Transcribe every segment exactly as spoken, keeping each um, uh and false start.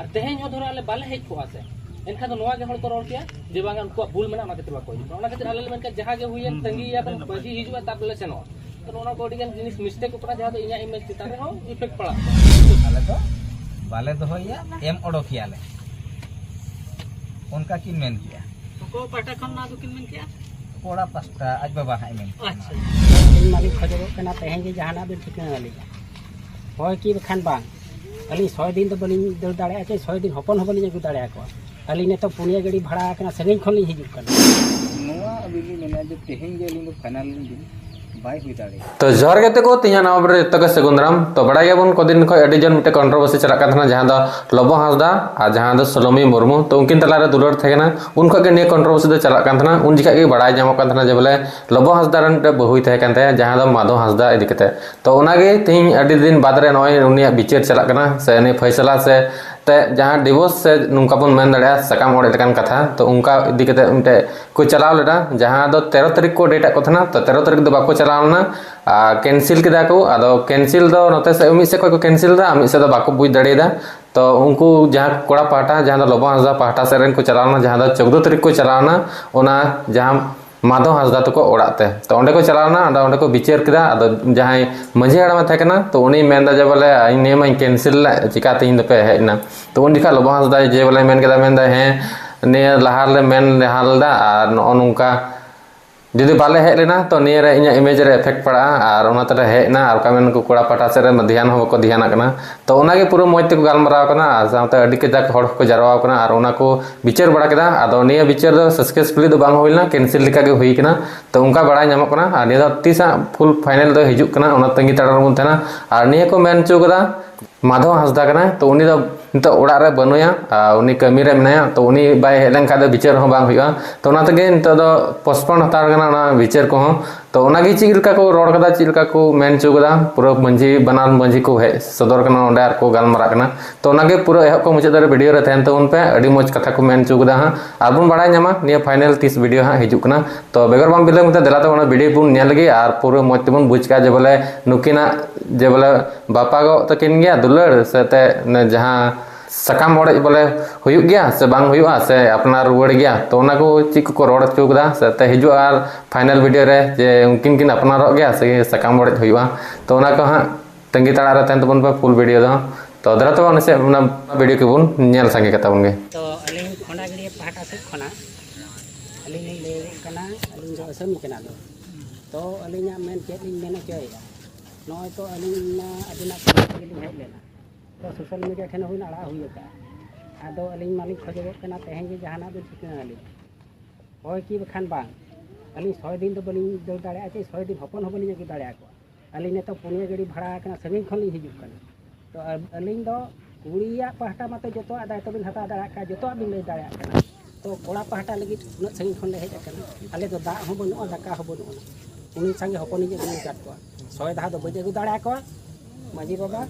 ᱟᱨ ᱛᱮᱦᱮᱧ ᱦᱚᱸ ᱫᱷᱚᱨᱚ ᱟᱞᱮ ᱵᱟᱞᱮ ᱦᱮᱡ ᱠᱚᱜᱼᱟ ᱥᱮ, ᱮᱱᱠᱷᱟᱱ ᱫᱚ ᱱᱚᱣᱟ ᱜᱮ ᱦᱚᱲ ᱠᱚ ᱨᱚᱲ ᱠᱮᱭᱟ ᱡᱮ ᱵᱟᱝᱟ ᱩᱱᱠᱩᱣᱟᱜ ᱵᱷᱩᱞ ᱢᱮᱱᱟᱜᱼᱟ, ᱚᱱᱟ ᱠᱷᱟᱹᱛᱤᱨ ᱵᱟᱠᱚ ᱦᱤᱡᱩᱜ ᱠᱟᱱᱟ᱾ ᱚᱱᱟ ᱠᱷᱟᱹᱛᱤᱨ ᱟᱞᱮ ᱞᱮ ᱢᱮᱱ ᱠᱮᱭᱟ ᱡᱟᱦᱟᱸ ᱜᱮ ᱦᱩᱭᱮᱱ, ᱛᱟᱺᱜᱤᱭᱮᱭᱟ ᱵᱚᱱ, ᱢᱟᱹᱡᱷᱤ ᱦᱤᱡᱩᱜᱼᱟ, ᱛᱟᱨᱯᱚᱨᱮ ᱞᱮ ᱥᱮᱱᱚᱜᱼᱟ᱾ ᱛᱚ ᱱᱚᱜᱼᱚ ᱱᱚᱣᱟ ᱠᱚ ᱟᱹᱰᱤ ᱜᱟᱱ ᱡᱤᱱᱤᱥ ᱢᱤᱥᱴᱮᱠᱚᱜ ᱠᱟᱱᱟ, ᱡᱟᱦᱟᱸ ᱫᱚ ᱤᱧᱟᱹᱜ ᱤᱢᱮᱡᱽ ᱪᱮᱛᱟᱱ ᱨᱮᱦᱚᱸ ᱤᱯᱷᱮᱠᱴ ᱯᱟᱲᱟᱜ ᱠᱟᱱᱟ᱾ ᱟᱞᱮ ᱫᱚ ᱵᱟᱞᱮ ᱫᱚᱦᱚᱭᱮᱭᱟ, ᱮᱢ ᱚᱰᱚᱠᱮᱭᱟᱞᱮ, ᱚᱱᱠᱟ ᱠᱤᱱ ᱢᱮᱱ ᱠᱮᱜᱼᱟ᱾ ᱚᱠᱚᱭ ᱯᱟᱦᱴᱟ ᱠᱷᱚᱱ ᱱᱚᱣᱟ ᱫᱚᱠᱤᱱ ᱢᱮᱱ ᱠᱮᱜᱼᱟ? ᱠᱚᱲᱟ ᱯᱟᱥᱴᱟ ᱟᱡ ᱵᱟᱵᱟ ᱦᱟᱸᱜ ᱮ ᱢᱮᱱ ᱠᱮᱜᱼᱟ᱾ ᱟᱪᱪᱷᱟ᱾ ᱟᱹᱞᱤᱧ ᱢᱟᱞᱤᱧ ᱠᱷᱚᱡᱚᱜᱚᱜ ᱠᱟᱱᱟ ᱛᱮᱦᱮᱧ ᱜᱮ ᱡᱟᱦᱟᱱᱟᱜ ᱵᱤᱱ ᱴᱷᱤᱠᱟᱹ ᱟᱹᱞᱤᱧᱟ᱾ ᱦᱳᱭ ᱠᱤ ᱵᱟᱠᱷᱟᱱ ᱵᱟᱝ, ᱟᱹᱞᱤᱧ ᱥᱚᱭ ᱫᱤᱱ ᱫᱚ ᱵᱟᱹᱞᱤᱧ ᱫᱟᱹᱲ ᱫᱟᱲᱮᱭᱟᱜᱼᱟ, ᱪᱮ ᱥᱚᱭ ᱫᱤᱱ ᱦᱚᱯᱚᱱ ᱦᱚᱸ ᱵᱟᱹᱞᱤᱧ ᱟᱹᱜᱩ ᱫᱟᱲᱮᱭᱟᱠᱚᱣᱟ᱾ ᱟᱹᱞᱤᱧ ᱱᱤᱛᱚᱜ ᱯᱩᱱᱭᱟᱹ ᱜᱟᱹᱰᱤ ᱵᱷᱟᱲᱟ ᱟᱠᱟᱱᱟ, ᱥᱟᱺᱜᱤᱧ ᱠᱷᱚᱱ ᱞᱤᱧ ᱦᱤᱡᱩᱜ ᱠᱟᱱᱟ᱾ ᱱᱚᱣᱟ ᱟᱹᱞᱤᱧ ᱞᱤᱧ ᱢᱮᱱᱟ ᱡᱮ ᱛᱮᱦᱮᱧ ᱜᱮ ᱟᱹᱞᱤᱧ ᱫᱚ ᱯᱷᱟᱭᱱᱟᱞ ᱞᱤᱧ ᱵᱤᱱ ᱵᱟᱭ ᱦᱩᱭ ᱫᱟᱲᱮᱭᱟᱜᱼᱟ᱾ ᱛᱚ ᱡᱚᱦᱟᱨ ᱜᱟᱛᱮ ᱠᱚ, ᱛᱮᱦᱮᱧᱟᱜ ᱱᱟᱣᱟ ᱵᱷᱤᱰᱤᱭᱳ ᱨᱮ ᱡᱚᱛᱚ ᱜᱮ ᱥᱟᱹᱜᱩᱱ ᱫᱟᱨᱟᱢ᱾ ᱛᱚ ᱵᱟᱲᱟᱭ ᱜᱮᱭᱟᱵᱚᱱ ᱠᱚᱫᱤᱱ ᱠᱷᱚᱱ ᱟᱹᱰᱤ ᱡᱳᱨ ᱢᱤᱫᱴᱮᱱ ᱠᱚᱱᱴᱨᱳᱵᱷᱟᱨᱥᱤ ᱪᱟᱞᱟᱜ ᱠᱟᱱ ᱛᱟᱦᱮᱱᱟ, ᱡᱟᱦᱟᱸ ᱫᱚ ᱞᱚᱵᱚ ᱦᱟᱸᱥᱫᱟ ᱟᱨ ᱡᱟᱦᱟᱸ ᱫᱚ ᱥᱩᱞᱚᱢᱤ ᱢᱩᱨᱢᱩ᱾ ᱛᱚ ᱩᱱᱠᱤᱱ ᱛᱟᱞᱟᱨᱮ ᱫᱩᱞᱟᱹᱲ ᱛᱟᱦᱮᱸ ᱠᱟᱱᱟ, ᱩᱱ ᱠᱷᱚᱱ ᱜᱮ ᱱᱤᱭᱟᱹ ᱠᱚᱱᱴᱨᱳᱵᱷᱟᱨᱥᱤ ᱫᱚ ᱪᱟᱞᱟᱜ ᱠᱟᱱ ᱛᱟᱦᱮᱱᱟ᱾ ᱩᱱ ᱡᱚᱠᱷᱚᱱ ᱜᱮ ᱵᱟᱲᱟᱭ ᱧᱟᱢᱚᱜ ᱠᱟᱱ ᱛᱟᱦᱮᱱᱟ ᱡᱮ ᱵᱚᱞᱮ ᱞᱚᱵᱚ ᱦᱟᱸᱥᱫᱟ ᱨᱮᱱ ᱢᱤᱫᱴᱮᱱ ᱵᱟᱹᱦᱩᱭ ᱛᱟᱦᱮᱸ ᱠᱟᱱ ᱛᱟᱭᱟ, ᱡᱟᱦᱟᱸ ᱫᱚ ᱢᱟᱫᱷᱚ ᱦᱟᱸᱥᱫᱟ ᱤᱫᱤ ᱠᱟᱛᱮ᱾ ᱛᱚ ᱚᱱᱟᱜᱮ ᱛᱮᱦᱮᱧ ᱟᱹᱰᱤ ᱫᱤᱱ ᱵᱟᱫᱽ ᱨᱮ ᱱᱚᱜᱼᱚᱭ ᱩᱱᱤᱭᱟᱜ ᱵᱤᱪᱟᱹᱨ ᱪᱟᱞᱟᱜ ᱠᱟᱱᱟ, ᱥᱮ ᱩᱱᱤ ᱯᱷᱚᱭᱥᱟᱞᱟ ᱥᱮ ᱛᱮ ᱡᱟᱦᱟᱸ ᱰᱤᱵᱷᱳᱨᱥ ᱥᱮ ᱱᱚᱝᱠᱟ ᱵᱚᱱ ᱢᱮᱱ ᱫᱟᱲᱮᱭᱟᱜᱼᱟ ᱥᱟᱠᱟᱢ ᱚᱲᱮᱡ ᱞᱮᱠᱟᱱ ᱠᱟᱛᱷᱟ᱾ ᱛᱚ ᱚᱱᱠᱟ ᱤᱫᱤ ᱠᱟᱛᱮ ᱢᱤᱫᱴᱮᱡ ᱠᱚ ᱪᱟᱞᱟᱣ ᱞᱮᱱᱟ, ᱡᱟᱦᱟᱸ ᱫᱚ ᱛᱮᱨᱚ ᱛᱟᱹᱨᱤᱠᱷ ᱠᱚ ᱰᱮᱴ ᱟᱫ ᱠᱚ ᱛᱟᱦᱮᱱᱟ᱾ ᱛᱚ ᱛᱮᱨᱚ ᱛᱟᱹᱨᱤᱠᱷ ᱫᱚ ᱵᱟᱠᱚ ᱪᱟᱞᱟᱣ ᱞᱮᱱᱟ, ᱟᱨ ᱠᱮᱱᱥᱮᱞ ᱠᱮᱫᱟ ᱠᱚ᱾ ᱟᱫᱚ ᱠᱮᱱᱥᱮᱞ ᱫᱚ ᱱᱚᱛᱮ ᱥᱮᱫ ᱢᱤᱫ ᱥᱮᱫ ᱠᱷᱚᱱ ᱠᱚ ᱠᱮᱱᱥᱮᱞ ᱮᱫᱟ, ᱟᱨ ᱢᱤᱫ ᱥᱮᱫ ᱫᱚ ᱵᱟᱠᱚ ᱵᱩᱡᱽ ᱫᱟᱲᱮᱭᱟᱫᱟ᱾ ᱛᱚ ᱩᱱᱠᱩ ᱡᱟᱦᱟᱸ ᱠᱚᱲᱟ ᱯᱟᱦᱴᱟ, ᱡᱟᱦᱟᱸ ᱫᱚ ᱞᱚᱵᱚ ᱦᱟᱸᱥᱫᱟ ᱯᱟᱦᱴᱟ ᱥᱮᱫ ᱨᱮᱱ ᱠᱚ ᱪᱟᱞᱟᱣ ᱞᱮᱱᱟ, ᱡᱟᱦᱟᱸ ᱫᱚ ᱪᱳᱫᱽᱫᱳ ᱛᱟᱹᱨᱤᱠᱷ ᱠᱚ ᱪᱟᱞᱟᱣ ᱞᱮᱱᱟ, ᱚᱱᱟ ᱡᱟᱦᱟᱸ ᱢᱟᱫᱷᱚ ᱦᱟᱸᱥᱫᱟ ᱛᱟᱠᱚ ᱚᱲᱟᱜ ᱛᱮ᱾ ᱛᱚ ᱚᱸᱰᱮ ᱠᱚ ᱪᱟᱞᱟᱣ ᱞᱮᱱᱟ, ᱟᱫᱚ ᱚᱸᱰᱮ ᱠᱚ ᱵᱤᱪᱟᱹᱨ ᱠᱮᱫᱟ᱾ ᱟᱫᱚ ᱡᱟᱦᱟᱸᱭ ᱢᱟᱹᱡᱷᱤ ᱦᱟᱲᱟᱢᱮ ᱛᱟᱦᱮᱸ ᱠᱟᱱᱟ, ᱛᱚ ᱩᱱᱤᱭ ᱢᱮᱱᱫᱟ ᱡᱮ ᱵᱚᱞᱮ ᱤᱧ ᱱᱤᱭᱟᱹ ᱢᱟᱧ ᱠᱮᱱᱥᱮᱞ ᱞᱮᱫ, ᱪᱤᱠᱟ ᱛᱮᱦᱮᱧ ᱫᱚᱯᱮ ᱦᱮᱡ ᱮᱱᱟ? ᱛᱚ ᱩᱱ ᱡᱚᱠᱷᱟᱡ ᱞᱚᱵᱚ ᱦᱟᱸᱥᱫᱟ ᱡᱮ ᱵᱚᱞᱮ ᱢᱮᱱ ᱠᱮᱫᱟ, ᱢᱮᱱᱫᱟ ᱦᱮᱸ, ᱱᱤᱭᱟᱹ ᱞᱟᱦᱟ ᱨᱮᱞᱮ ᱢᱮᱱ ᱞᱟᱦᱟ ᱞᱮᱫᱟ, ᱟᱨ ᱱᱚᱜᱼᱚ ᱱᱚᱝᱠᱟ ᱡᱩᱫᱤ ᱵᱟᱞᱮ ᱦᱮᱡ ᱞᱮᱱᱟ, ᱛᱚ ᱱᱤᱭᱟᱹ ᱨᱮ ᱤᱧᱟᱹᱜ ᱤᱢᱮᱡᱽ ᱨᱮ ᱮᱯᱷᱮᱠᱴ ᱯᱟᱲᱟᱜᱼᱟ, ᱟᱨ ᱚᱱᱟ ᱛᱮᱞᱮ ᱦᱮᱡ ᱮᱱᱟ᱾ ᱟᱨ ᱚᱠᱟ ᱢᱮᱱ ᱠᱚ ᱠᱚᱲᱟ ᱯᱟᱦᱴᱟ ᱥᱮᱫ ᱨᱮ ᱫᱷᱮᱭᱟᱱ ᱦᱚᱸ ᱵᱟᱠᱚ ᱫᱷᱮᱭᱟᱱᱟᱜ ᱠᱟᱱᱟ᱾ ᱛᱚ ᱚᱱᱟᱜᱮ ᱯᱩᱨᱟᱹ ᱢᱚᱡᱽ ᱛᱮᱠᱚ ᱜᱟᱞᱢᱟᱨᱟᱣ ᱠᱟᱱᱟ, ᱟᱨ ᱥᱟᱶᱛᱮ ᱟᱹᱰᱤ ᱠᱟᱡᱟᱠ ᱦᱚᱲ ᱦᱚᱸᱠᱚ ᱡᱟᱨᱣᱟ ᱠᱟᱱᱟ, ᱟᱨ ᱚᱱᱟ ᱠᱚ ᱵᱤᱪᱟᱹᱨ ᱵᱟᱲᱟ ᱠᱮᱫᱟ᱾ ᱟᱫᱚ ᱱᱤᱭᱟᱹ ᱵᱤᱪᱟᱹᱨ ᱫᱚ ᱥᱟᱠᱥᱮᱥᱯᱷᱩᱞᱤ ᱫᱚ ᱵᱟᱝ ᱦᱩᱭ ᱞᱮᱱᱟ, ᱠᱮᱱᱥᱮᱞ ᱞᱮᱠᱟ ᱜᱮ ᱦᱩᱭ ᱠᱟᱱᱟ᱾ ᱛᱚ ᱚᱱᱠᱟ ᱵᱟᱲᱟᱭ ᱧᱟᱢᱚᱜ ᱠᱟᱱᱟ, ᱟᱨ ᱱᱤᱭᱟᱹ ᱫᱚ ᱛᱤᱥ ᱦᱟᱸᱜ ᱯᱷᱩᱞ ᱯᱷᱟᱭᱱᱮᱞ ᱫᱚ ᱦᱤᱡᱩᱜ ᱠᱟᱱᱟ, ᱚᱱᱟ ᱛᱟᱺᱜᱤ ᱛᱟᱲᱟᱜ ᱨᱮᱵᱚᱱ ᱛᱟᱦᱮᱱᱟ᱾ ᱟᱨ ᱱᱤᱭᱟᱹ ᱠᱚ ᱢᱮᱱ ᱦᱚᱪᱚ ᱠᱟᱫᱟ, ᱢᱟᱫᱷᱚ ᱦᱟᱸᱥᱫᱟ ᱠᱟᱱᱟᱭ, ᱛᱚ ᱩᱱᱤ ᱫᱚ ᱱᱤᱛᱚᱜ ᱚᱲᱟᱜ ᱨᱮ ᱵᱟᱹᱱᱩᱭᱟ, ᱟᱨ ᱩᱱᱤ ᱠᱟᱹᱢᱤ ᱨᱮ ᱢᱮᱱᱟᱭᱟ᱾ ᱛᱚ ᱩᱱᱤ ᱵᱟᱭ ᱦᱮᱡ ᱞᱮᱱᱠᱷᱟᱱ ᱫᱚ ᱵᱤᱪᱟᱹᱨ ᱦᱚᱸ ᱵᱟᱝ ᱦᱩᱭᱩᱜᱼᱟ᱾ ᱛᱚ ᱚᱱᱟ ᱛᱮᱜᱮ ᱱᱤᱛᱚᱜ ᱫᱚ ᱯᱳᱥᱴᱯᱳᱱ ᱦᱟᱛᱟᱲ ᱠᱟᱱᱟ ᱚᱱᱟ ᱵᱤᱪᱟᱹᱨ ᱠᱚᱦᱚᱸ᱾ ᱛᱚ ᱚᱱᱟᱜᱮ ᱪᱮᱫ ᱞᱮᱠᱟ ᱠᱚ ᱨᱚᱲ ᱠᱟᱫᱟ, ᱪᱮᱫ ᱞᱮᱠᱟ ᱠᱚ ᱢᱮᱱ ᱦᱚᱪᱚ ᱠᱟᱫᱟ, ᱯᱩᱨᱟᱹ ᱢᱟᱹᱡᱷᱤ, ᱵᱟᱱᱟᱨ ᱢᱟᱹᱡᱷᱤ ᱠᱚ ᱦᱮᱡ ᱥᱚᱫᱚᱨ ᱠᱟᱱᱟ ᱚᱸᱰᱮ ᱟᱨ ᱠᱚ ᱜᱟᱞᱢᱟᱨᱟᱜ ᱠᱟᱱᱟ᱾ ᱛᱚ ᱚᱱᱟᱜᱮ ᱯᱩᱨᱟᱹ ᱮᱦᱚᱵ ᱠᱷᱚᱱ ᱢᱩᱪᱟᱹᱫ ᱫᱷᱟᱹᱨᱤᱡ ᱵᱷᱤᱰᱤᱭᱳ ᱨᱮ ᱛᱟᱦᱮᱱ ᱛᱟᱵᱚᱱ ᱯᱮ, ᱟᱹᱰᱤ ᱢᱚᱡᱽ ᱠᱟᱛᱷᱟ ᱠᱚ ᱢᱮᱱ ᱦᱚᱪᱚ ᱠᱟᱫᱟ ᱦᱟᱸᱜ᱾ ᱟᱨ ᱵᱚᱱ ᱵᱟᱲᱟᱭ ᱧᱟᱢᱟ ᱱᱤᱭᱟᱹ ᱯᱷᱟᱭᱱᱮᱞ ᱛᱤᱥ ᱵᱷᱤᱰᱤᱭᱳ ᱦᱟᱸᱜ ᱦᱤᱡᱩᱜ ᱠᱟᱱᱟ᱾ ᱛᱚ ᱵᱮᱜᱚᱨ ᱵᱟᱝ ᱵᱤᱞᱚᱢ ᱠᱟᱛᱮ ᱫᱮᱞᱟ ᱛᱟᱵᱚᱱ ᱚᱱᱟ ᱵᱷᱤᱰᱤᱭᱳ ᱵᱚᱱ ᱧᱮᱞ ᱞᱮᱜᱮ, ᱟᱨ ᱯᱩᱨᱟᱹ ᱢᱚᱡᱽ ᱛᱮᱵᱚᱱ ᱵᱩᱡᱽ ᱠᱟᱜᱼᱟ ᱡᱮ ᱵᱚᱞᱮ ᱱᱩᱠᱤᱱᱟᱜ ᱡᱮ ᱵᱚᱞᱮ ᱵᱟᱯᱟᱜᱚᱜ ᱛᱟᱹᱠᱤᱱ ᱜᱮᱭᱟ ᱫᱩᱞᱟᱹᱲ, ᱥᱮ ᱛᱮ ᱚᱱᱮ ᱡᱟᱦᱟᱸ ᱥᱟᱠᱟᱢ ᱚᱲᱮᱡ ᱵᱚᱞᱮ ᱦᱩᱭᱩᱜ ᱜᱮᱭᱟ ᱥᱮ ᱵᱟᱝ ᱦᱩᱭᱩᱜᱼᱟ, ᱥᱮ ᱟᱯᱱᱟᱨ ᱨᱩᱣᱟᱹᱲ ᱜᱮᱭᱟ, ᱛᱚ ᱚᱱᱟ ᱠᱚ ᱪᱮᱫ ᱠᱚᱠᱚ ᱨᱚᱲ ᱦᱚᱪᱚ ᱠᱟᱫᱟ, ᱥᱮ ᱛᱮ ᱦᱤᱡᱩᱜᱼᱟ ᱟᱨ ᱯᱷᱟᱭᱱᱟᱞ ᱵᱷᱤᱰᱤᱭᱳ ᱨᱮ ᱡᱮ ᱩᱱᱠᱤᱱ ᱠᱤᱱ ᱟᱯᱱᱟᱨᱚᱜ ᱜᱮᱭᱟ ᱥᱮ ᱥᱟᱠᱟᱢ ᱚᱲᱮᱡ ᱦᱩᱭᱩᱜᱼᱟ, ᱛᱚ ᱚᱱᱟ ᱠᱚ ᱦᱟᱸᱜ ᱛᱟᱺᱜᱤ ᱛᱟᱲᱟᱜ ᱨᱮ ᱛᱟᱦᱮᱱ ᱛᱟᱵᱚᱱ ᱯᱮ ᱯᱷᱩᱞ ᱵᱷᱤᱰᱤᱭᱳ ᱫᱚ᱾ ᱛᱚ ᱫᱮᱞᱟ ᱛᱚᱵᱮ ᱚᱱᱟ ᱥᱮ ᱚᱱᱟ ᱵᱷᱤᱰᱤᱭᱳ ᱠᱚᱵᱚᱱ ᱧᱮᱞ ᱥᱟᱸᱜᱮ ᱠᱟᱛᱟ ᱵᱚᱱ ᱜᱮ᱾ ᱛᱚ ᱟᱹᱞᱤᱧ ᱠᱷᱚᱸᱰᱟᱜᱟᱹᱲᱭᱟᱹ ᱯᱟᱦᱴᱟ ᱥᱮᱫ ᱠᱷᱚᱱᱟᱜ ᱟᱹᱞᱤᱧ ᱞᱤᱧ ᱞᱟᱹᱭᱮᱫ ᱠᱟᱱᱟ, ᱟᱹᱞᱤᱧ ᱫᱚ ᱟᱹᱥᱟᱹᱢᱤ ᱠᱟᱱᱟ ᱞᱤᱧ᱾ ᱛᱚ ᱟᱹᱞᱤᱧᱟᱜ ᱢᱮᱱ ᱪᱮᱫ ᱞᱤᱧ ᱢᱮᱱ ᱦᱚᱪᱚᱭᱮᱫᱼᱟ, ᱱᱚᱜᱼᱚᱭ ᱛᱚ ᱟᱹᱞᱤᱧ ᱢᱟ ᱟᱹᱵᱤᱱᱟᱜ ᱠᱩᱞᱦᱤ ᱨᱮᱜᱮ ᱞᱤᱧ ᱦᱮᱡ ᱞᱮᱱᱟ, ᱛᱚ ᱥᱳᱥᱟᱞ ᱢᱤᱰᱤᱭᱟ ᱴᱷᱮᱱ ᱦᱚᱸᱵᱤᱱ ᱟᱲᱟᱜ ᱦᱩᱭ ᱟᱠᱟᱫᱼᱟ᱾ ᱟᱫᱚ ᱟᱹᱞᱤᱧ ᱢᱟᱞᱤᱧ ᱠᱷᱚᱡᱚᱜᱚᱜ ᱠᱟᱱᱟ ᱛᱮᱦᱮᱧ ᱜᱮ ᱡᱟᱦᱟᱱᱟᱜ ᱵᱤᱱ ᱴᱷᱤᱠᱟᱹ ᱟᱹᱞᱤᱧᱟ, ᱦᱳᱭ ᱠᱤ ᱵᱟᱠᱷᱟᱱ ᱵᱟᱝ᱾ ᱟᱹᱞᱤᱧ ᱥᱚᱭ ᱫᱤᱱ ᱫᱚ ᱵᱟᱹᱞᱤᱧ ᱫᱟᱹᱲ ᱫᱟᱲᱮᱭᱟᱜᱼᱟ, ᱪᱮ ᱥᱚᱭ ᱫᱤᱱ ᱦᱚᱯᱚᱱ ᱦᱚᱸ ᱵᱟᱹᱞᱤᱧ ᱟᱹᱜᱩ ᱫᱟᱲᱮᱭᱟᱠᱚᱣᱟ᱾ ᱟᱹᱞᱤᱧ ᱱᱤᱛᱚᱜ ᱯᱩᱱᱭᱟᱹ ᱜᱟᱹᱰᱤ ᱵᱷᱟᱲᱟ ᱟᱠᱟᱱᱟ, ᱥᱟᱺᱜᱤᱧ ᱠᱷᱚᱱ ᱞᱤᱧ ᱦᱤᱡᱩᱜ ᱠᱟᱱᱟ᱾ ᱛᱚ ᱟ- ᱟᱹᱞᱤᱧ ᱫᱚ ᱠᱩᱲᱤᱭᱟᱜ ᱯᱟᱦᱴᱟ ᱢᱟᱛᱚ ᱡᱚᱛᱚᱣᱟᱜ ᱫᱟᱭᱤᱛᱛᱚ ᱵᱤᱱ ᱦᱟᱛᱟᱣ ᱫᱟᱲᱮᱭᱟᱜ ᱠᱟᱱᱟ, ᱡᱚᱛᱚᱣᱟᱜ ᱵᱤᱱ ᱞᱟᱹᱭ ᱫᱟᱲᱮᱭᱟᱜ ᱠᱟᱱᱟ᱾ ᱛᱚ ᱠᱚᱲᱟ ᱯᱟᱦᱴᱟ ᱞᱟᱹᱜᱤᱫ ᱩᱱᱟᱹᱜ ᱥᱟᱺᱜᱤᱧ ᱠᱷᱚᱱ ᱞᱮ ᱦᱮᱡ ᱟᱠᱟᱱᱟ᱾ ᱟᱞᱮ ᱫᱚ ᱫᱟᱜ ᱦᱚᱸ ᱵᱟᱹᱱᱩᱜᱼᱟ, ᱫᱟᱠᱟ ᱦᱚᱸ ᱵᱟᱹᱱᱩᱜᱼᱟ᱾ ᱩᱱᱤ ᱥᱟᱸᱜᱮ ᱦᱚᱯᱚᱱᱤᱧ ᱟᱹᱜᱩ ᱟᱠᱟᱫ ᱠᱚᱣᱟ, ᱥᱚᱭ ᱫᱷᱟᱣ ᱫᱚ ᱵᱟᱹᱧ ᱟᱹᱜᱩ ᱫᱟᱲᱮᱭᱟᱠᱚᱣᱟ᱾ ᱢᱟᱹᱡᱷᱤ ᱵᱟᱵᱟ,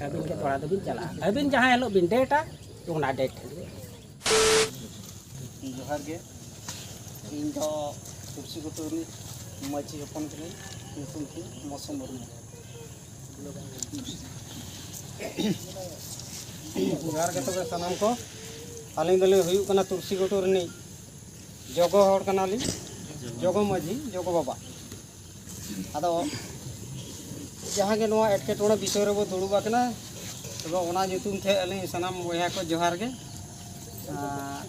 ᱟᱹᱵᱤᱱ ᱜᱮ ᱛᱷᱚᱲᱟ ᱫᱚᱵᱤᱱ ᱪᱟᱞᱟᱜᱼᱟ, ᱟᱹᱵᱤᱱ ᱡᱟᱦᱟᱸ ᱦᱤᱞᱳᱜ ᱵᱤᱱ ᱰᱮᱴᱟ, ᱚᱱᱟ ᱰᱮᱴ ᱦᱤᱞᱳᱜ᱾ ᱡᱚᱦᱟᱨ ᱜᱮ᱾ ᱤᱧ ᱫᱚ ᱛᱩᱞᱥᱤ ᱜᱷᱩᱴᱩ ᱨᱤᱱᱤᱡ ᱢᱟᱹᱡᱷᱤ ᱦᱚᱯᱚᱱ ᱠᱟᱹᱱᱟᱹᱧ᱾ ᱧᱩᱛᱩᱢ ᱛᱤᱧ ᱢᱚᱥᱚ ᱢᱩᱨᱢᱩ᱾ ᱡᱚᱦᱟᱨ ᱜᱮ ᱛᱚᱵᱮ ᱥᱟᱱᱟᱢ ᱠᱚ᱾ ᱟᱹᱞᱤᱧ ᱫᱚᱞᱤᱧ ᱦᱩᱭᱩᱜ ᱠᱟᱱᱟ ᱛᱩᱞᱥᱤ ᱜᱷᱩᱴᱩ ᱨᱤᱱᱤᱡ ᱡᱚᱜᱚ ᱦᱚᱲ ᱠᱟᱱᱟᱞᱤᱧ, ᱡᱚᱜᱚ ᱢᱟᱹᱡᱷᱤ, ᱡᱚᱜᱚ ᱵᱟᱵᱟ᱾ ᱟᱫᱚ ᱡᱟᱦᱟᱸ ᱜᱮ ᱱᱚᱣᱟ ᱮᱴᱠᱮᱴᱚᱬᱮ ᱵᱤᱥᱚᱭ ᱨᱮᱵᱚ ᱫᱩᱲᱩᱵ ᱟᱠᱟᱱᱟ, ᱛᱚᱵᱮ ᱚᱱᱟ ᱧᱩᱛᱩᱢ ᱛᱮ ᱟᱹᱞᱤᱧ ᱥᱟᱱᱟᱢ ᱵᱚᱭᱦᱟ ᱠᱚ ᱡᱚᱦᱟᱨ ᱜᱮ᱾ ᱟᱨ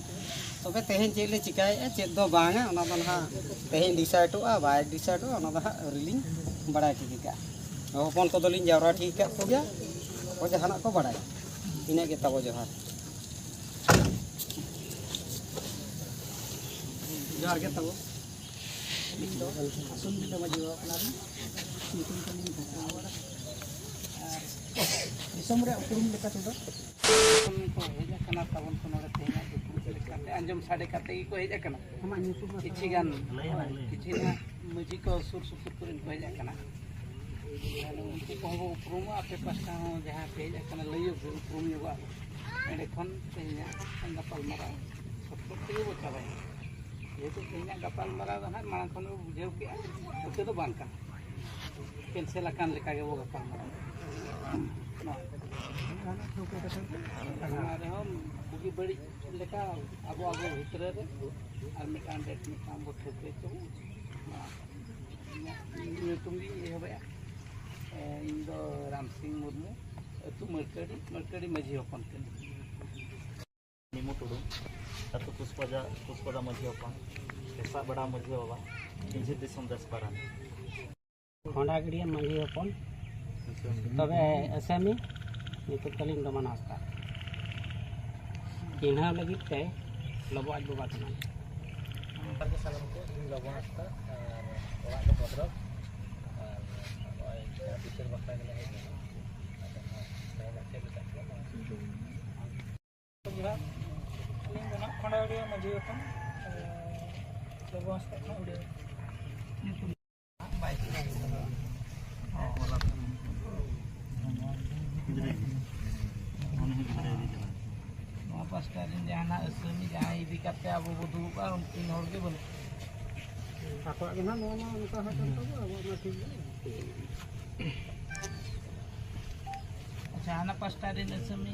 ᱛᱚᱵᱮ ᱛᱮᱦᱮᱧ ᱪᱮᱫ ᱞᱮ ᱪᱤᱠᱟᱹᱭᱮᱫᱼᱟ, ᱪᱮᱫ ᱫᱚ ᱵᱟᱝᱟ, ᱚᱱᱟ ᱫᱚ ᱱᱟᱦᱟᱜ ᱛᱮᱦᱮᱧ ᱰᱤᱥᱟᱭᱤᱰᱚᱜᱼᱟ, ᱵᱟᱭ ᱰᱤᱥᱟᱭᱤᱰᱚᱜᱼᱟ, ᱚᱱᱟ ᱫᱚ ᱦᱟᱸᱜ ᱟᱹᱣᱨᱤ ᱞᱤᱧ ᱵᱟᱲᱟᱭ ᱴᱷᱤᱠ ᱟᱠᱟᱫᱼᱟ᱾ ᱦᱚᱯᱚᱱ ᱠᱚᱫᱚᱞᱤᱧ ᱡᱟᱣᱨᱟ ᱴᱷᱤᱠ ᱟᱠᱟᱫ ᱠᱚᱜᱮᱭᱟ, ᱚᱠᱚᱭ ᱡᱟᱦᱟᱱᱟᱜ ᱠᱚ ᱵᱟᱲᱟᱭᱟ᱾ ᱤᱱᱟᱹᱜ ᱜᱮ ᱛᱟᱵᱚ ᱡᱚᱦᱟᱨ᱾ ᱡᱚᱦᱟᱨ ᱜᱮ ᱛᱟᱵᱚ᱾ ᱟᱹᱞᱤᱧ ᱫᱚ ᱟᱥᱚᱱ ᱵᱤᱰᱟᱹ ᱢᱟᱹᱡᱷᱤ ᱵᱟᱵᱟ ᱠᱟᱱᱟᱞᱤᱧ᱾ ᱧᱩᱛᱩᱢ ᱛᱟᱹᱞᱤᱧ ᱜᱷᱟᱥᱟᱣ ᱦᱟᱲᱟᱜ᱾ ᱟᱨ ᱫᱤᱥᱚᱢ ᱨᱮᱭᱟᱜ ᱩᱯᱨᱩᱢ ᱞᱮᱠᱟ ᱛᱮᱫᱚ ᱠᱷᱚᱱ ᱠᱚ ᱦᱮᱡ ᱟᱠᱟᱱᱟ ᱛᱟᱵᱚᱱ ᱠᱚ ᱱᱚᱰᱮ ᱛᱮᱦᱮᱧᱟᱜ ᱫᱩᱯᱲᱩᱵ ᱞᱮᱠᱟᱛᱮ ᱟᱸᱡᱚᱢ ᱥᱟᱰᱮ ᱠᱟᱛᱮ ᱜᱮᱠᱚ ᱦᱮᱡ ᱟᱠᱟᱱᱟ᱾ ᱟᱢᱟᱜ ᱧᱩᱛᱩᱢ ᱢᱟ ᱠᱤᱪᱷᱤ ᱜᱟᱱ, ᱞᱟᱹᱭ ᱢᱮ, ᱞᱟᱹᱭ ᱢᱮ᱾ ᱠᱤᱪᱷᱤ ᱜᱟᱱ ᱢᱟᱹᱡᱷᱤ ᱠᱚ ᱥᱩᱨ ᱥᱩᱯᱩᱨ ᱠᱚᱨᱮᱱ ᱠᱚ ᱦᱮᱡ ᱟᱠᱟᱱᱟ᱾ ᱛᱟᱦᱞᱮ ᱩᱱᱠᱩ ᱠᱚᱦᱚᱸ ᱵᱚ ᱩᱯᱨᱩᱢᱚᱜᱼᱟ, ᱟᱯᱮ ᱯᱟᱥᱴᱟ ᱦᱚᱸ ᱡᱟᱦᱟᱸ ᱯᱮ ᱦᱮᱡ ᱟᱠᱟᱱᱟ ᱞᱟᱹᱭ ᱩᱯᱨᱩᱢ ᱧᱚᱜᱚᱜᱼᱟ ᱵᱚ᱾ ᱮᱸᱰᱮᱠᱷᱟᱱ ᱛᱮᱦᱮᱧᱟᱜ ᱜᱟᱯᱟᱞᱢᱟᱨᱟᱣ ᱥᱚᱴᱠᱚᱴ ᱛᱮᱜᱮ ᱵᱚ ᱪᱟᱵᱟᱭᱟ᱾ ᱡᱮᱦᱮᱛᱩ ᱛᱮᱦᱮᱧᱟᱜ ᱜᱟᱯᱟᱞᱢᱟᱨᱟᱣ ᱫᱚ ᱱᱟᱦᱟᱜ ᱢᱟᱲᱟᱝ ᱠᱷᱚᱱ ᱵᱚ ᱵᱩᱡᱷᱟᱹᱣ ᱠᱮᱜᱼᱟ, ᱱᱚᱛᱮ ᱫᱚ ᱵᱟᱝ ᱠᱟᱱᱟ, ᱠᱮᱱᱥᱮᱞ ᱟᱠᱟᱱ ᱞᱮᱠᱟ ᱜᱮᱵᱚ ᱜᱟᱯᱟᱞᱢᱟᱨᱟᱣ᱾ ᱚᱱᱟ ᱨᱮᱦᱚᱸ ᱵᱩᱜᱤ ᱵᱟᱹᱲᱤᱡ ᱞᱮᱠᱟ ᱟᱵᱚ ᱟᱵᱚ ᱵᱷᱤᱛᱨᱤ ᱨᱮ ᱟᱨ ᱢᱤᱫᱴᱟᱝ ᱰᱮᱴ ᱢᱤᱫᱴᱟᱝ ᱵᱚ ᱴᱷᱟᱹᱣᱠᱟᱹᱭ ᱛᱟᱵᱚᱱ᱾ ᱤᱧᱟᱹᱜ ᱧᱩᱛᱩᱢ ᱜᱤᱧ ᱮᱦᱚᱵᱮᱜᱼᱟ᱾ ᱤᱧ ᱫᱚ ᱨᱟᱢ ᱥᱤᱝ ᱢᱩᱨᱢᱩ, ᱟᱹᱛᱩ ᱢᱟᱹᱨᱠᱟᱹᱰᱤ, ᱢᱟᱹᱨᱠᱟᱹᱰᱤ ᱢᱟᱹᱡᱷᱤ ᱦᱚᱯᱚᱱ ᱠᱟᱹᱱᱟᱹᱧ᱾ ᱱᱤᱢᱩ ᱴᱩᱰᱩ, ᱟᱹᱛᱩ ᱠᱩᱥᱯᱟᱡᱟ, ᱠᱩᱥᱯᱟᱡᱟ ᱢᱟᱹᱡᱷᱤ ᱦᱚᱯᱚᱱ, ᱦᱮᱥᱟᱜ ᱵᱮᱲᱟ ᱢᱟᱹᱡᱷᱤ ᱵᱟᱵᱟ, ᱢᱟᱹᱡᱷᱤ ᱫᱤᱥᱚᱢ ᱫᱮᱥ ᱯᱟᱨᱟᱱᱤᱠ᱾ ᱠᱷᱚᱸᱰᱟᱜᱟᱹᱲᱤᱭᱟᱹ ᱢᱟᱹᱡᱷᱤ ᱦᱚᱯᱚᱱ, ᱛᱚᱵᱮ ᱟᱥᱟᱢᱤ ᱧᱩᱛᱩᱢ ᱛᱟᱹᱞᱤᱧ ᱰᱚᱢᱟᱱ ᱦᱟᱸᱥᱫᱟ᱾ ᱪᱤᱱᱦᱟᱹᱣ ᱞᱟᱹᱜᱤᱫ ᱛᱮ ᱞᱚᱵᱚ ᱟᱡ ᱵᱟᱵᱟ ᱠᱟᱱᱟᱭ᱾ ᱚᱱᱠᱟ ᱜᱮ ᱥᱟᱱᱟᱢ ᱠᱚ, ᱤᱧ ᱞᱚᱵᱚ ᱦᱟᱸᱥᱫᱟ ᱟᱨ ᱚᱲᱟᱜ ᱫᱚ ᱵᱷᱚᱫᱽᱨᱚᱠ᱾ ᱟᱨ ᱱᱚᱜᱼᱚᱭ ᱵᱤᱪᱟᱹᱨ ᱵᱟᱠᱷᱨᱟ ᱜᱮᱞᱮ ᱦᱮᱡ ᱞᱮᱱᱟ᱾ ᱟᱫᱚ ᱱᱚᱣᱟ ᱪᱮᱫ ᱞᱮᱠᱟ ᱠᱚ ᱟᱹᱞᱤᱧ ᱫᱚ ᱱᱟᱜ ᱠᱷᱚᱸᱰᱟᱣᱲᱤᱭᱟᱹ ᱢᱟᱹᱡᱷᱤ ᱦᱚᱯᱚᱱ, ᱟᱨ ᱞᱚᱵᱚ ᱦᱟᱸᱥᱫᱟ ᱠᱷᱚᱱ ᱩᱰᱤᱭᱟ᱾ ᱱᱚᱣᱟ ᱯᱟᱥᱴᱟ ᱨᱮᱱ ᱡᱟᱦᱟᱱᱟᱜ ᱟᱹᱥᱟᱹᱢᱤ ᱡᱟᱦᱟᱸᱭ ᱤᱫᱤ ᱠᱟᱛᱮ ᱟᱵᱚ ᱵᱚ ᱫᱩᱲᱩᱵᱼᱟ, ᱩᱱᱠᱤᱱ ᱦᱚᱲ ᱜᱮ ᱵᱟᱹᱱᱩᱜ ᱠᱚᱣᱟ᱾ ᱟᱠᱚᱣᱟᱜ ᱜᱮ ᱱᱟᱦᱟᱜ ᱱᱚᱣᱟ ᱢᱟ ᱚᱱᱠᱟ ᱦᱟᱸᱜ ᱠᱟᱱ ᱛᱟᱵᱚ, ᱟᱵᱚᱣᱟᱜ ᱢᱟ ᱴᱷᱤᱠ ᱜᱮ᱾ ᱟᱪᱪᱷᱟ, ᱦᱟᱱᱟ ᱯᱟᱥᱴᱟ ᱨᱮᱱ ᱟᱹᱥᱟᱹᱢᱤ᱾